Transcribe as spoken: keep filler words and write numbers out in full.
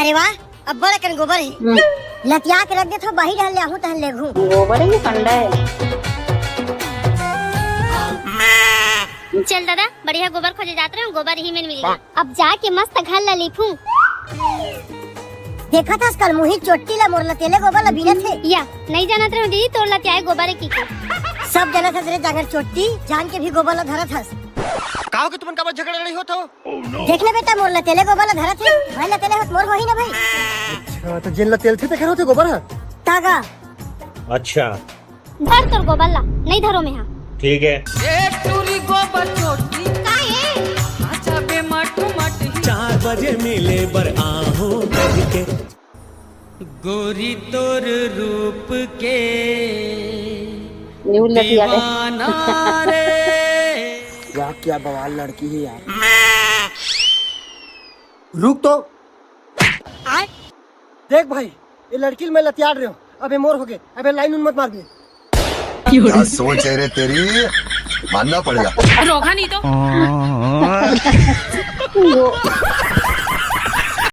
ए वाह, अब्बड़ अकन गोबर हे। हम्म। लतिया के रख देथव, बाही डहर ले आहूं तहन लेगहूं। गोबर ही कंडा हे। चल दादा, बढ़िया गोबर खोजे जात रहेंव, गोबर इही मेर मिल गे। अब जाके मस्त घर ला लीपूं। देखत हस कलमुही चोट्टी ला, मोर लतेले गोबर ला बीनत हे। या, नइ जानत रहेंव दीदी, तोर लतियाए गोबर ए कहिके। सब जानत हस रे जांगर चोट्टी, जान के भी गोबर ला धरत हस। का होगे तुमन काबर झगड़ा लड़ई होत हव? देख ना बेटा, मोर लतेले गोबर ला धरत हे, मैं लतेले होत मोर होही ना भाई। अच्छा, त जेन लतेलथे तेखर होथे गोबर ह? त का? अच्छा। धर तोर गोबर ला, नइ धरों मेंहा। ठीक हे। ए टूरी गोबर चोट्टी। का ए? आजा बे माटू माटी। चार बजे मिले बर आहूं कहिके। गोरी तोर रूप के निहुल लतिया दे। दीवाना रे। वाह, क्या बवाल लड़की हे यार। रुक तो। देख भाई, ए लड़की ल मैं लतियाड़ रहेंव, अब ए मोर होगे, अब ए line उन मत मारबे। क्या सोच है रे तेरी, मानना पड़ेगा। रोका नहीं तो।